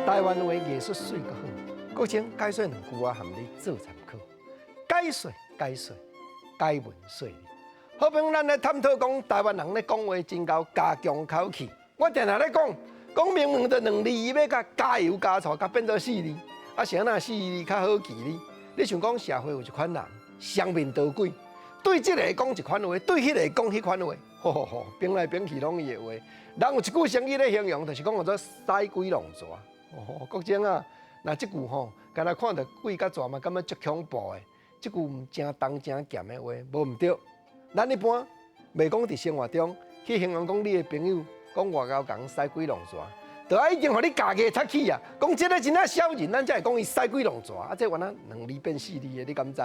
台灣話藝術媠閣好，國清解說兩句啊，含你做參考。解說解說解文說理，好比咱咧探討講台灣人咧講話真𠢕加強口氣。我定定咧講，講明明就兩字，伊欲共加油加醋，共變做四字，啊是按怎四字較好記呢？你想講社會有一款人，雙面刀鬼，對這個講一款話，對彼個講彼款話，吼吼吼，變來變去攏伊的話。人有一句成語咧形容，就是講叫做屎鬼弄蛇。哦，國清啊，若這句吼，敢若看著鬼佮蛇嘛，感覺足恐怖的。這句毋誠重誠鹹的話，無毋對。咱一般袂講佇生活中去形容講你的朋友講外交共屎鬼弄蛇，就愛已經予你咬牙切齒啊！講這个真正小人，咱才會講伊屎鬼弄蛇。啊，這原來兩字變四字的，你敢知？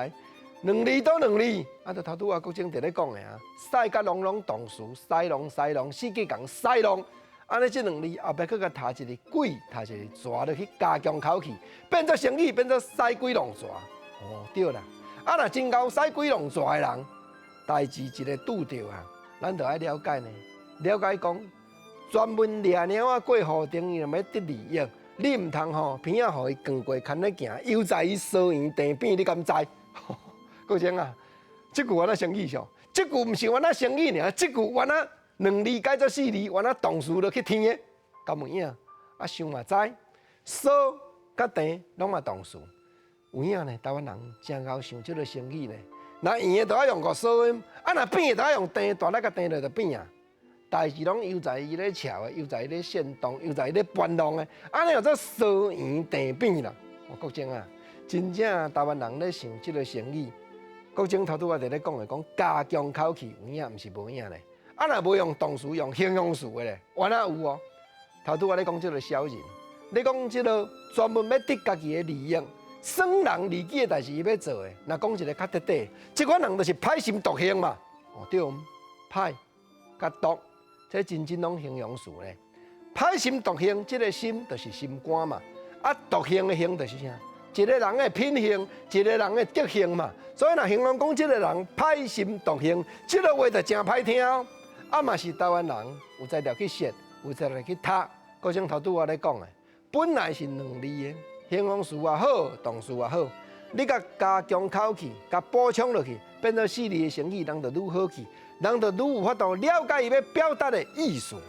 兩字倒兩字，啊，就頭拄仔國清佇咧講的啊，屎佮弄攏動詞，屎弄屎弄，死計共屎弄。按呢這兩字後壁閣共疊一個鬼，疊一個蛇落去加強口氣，變做成語，變做屎鬼弄蛇。哦，對啦。啊，若真𠢕屎鬼弄蛇的人，代誌一个拄著啊，咱就愛了解呢。了解講，專門掠貓仔過河頂，伊若欲得利益，你毋通吼偏仔予伊扛過牽咧行，悠哉伊疏圓鄭扁，你敢知？國清啊，這句原來成語上，這句毋是原來成語爾，這句原來兩字改做四字，原來動詞落去添的，敢有影？啊，想嘛知，疏佮鄭攏嘛動詞。有影呢？台灣人誠𠢕想這个成語呢。若圓的就愛用個疏音，啊若扁的就愛用鄭，大力共鄭落就扁啊。代誌攏悠哉伊咧撨的，悠哉伊咧煽動，悠哉伊咧搬弄的，按呢叫做疏圓鄭扁啦。我國清啊，真正台灣人咧想這个成語，國清頭拄仔佇咧講的講加強口氣，有影毋是無影咧。啊若無用動詞，用形容詞的咧，原來有哦。頭拄仔咧講這个小人，你講這个專門欲得家己的利益。損人利己的代誌，伊欲做的。若講一个較徹底，這款人就是歹心毒行嘛。哦，對，歹佮毒，這真真攏形容詞咧。歹心毒行，這个心就是心肝嘛。啊，毒行的行就是啥？一个人的品行，一个人的德行嘛。所以若形容講這个人歹心毒行，這个話就誠歹聽哦。啊嘛是台灣人有才調去說，有才調去讀。國清頭拄仔咧講的，本來是兩字的。形容詞也好，動詞也好，你共加強口氣，共補充落去，變做四字的成語，人就愈好記，人就愈有法度了解伊欲表達的意思啦。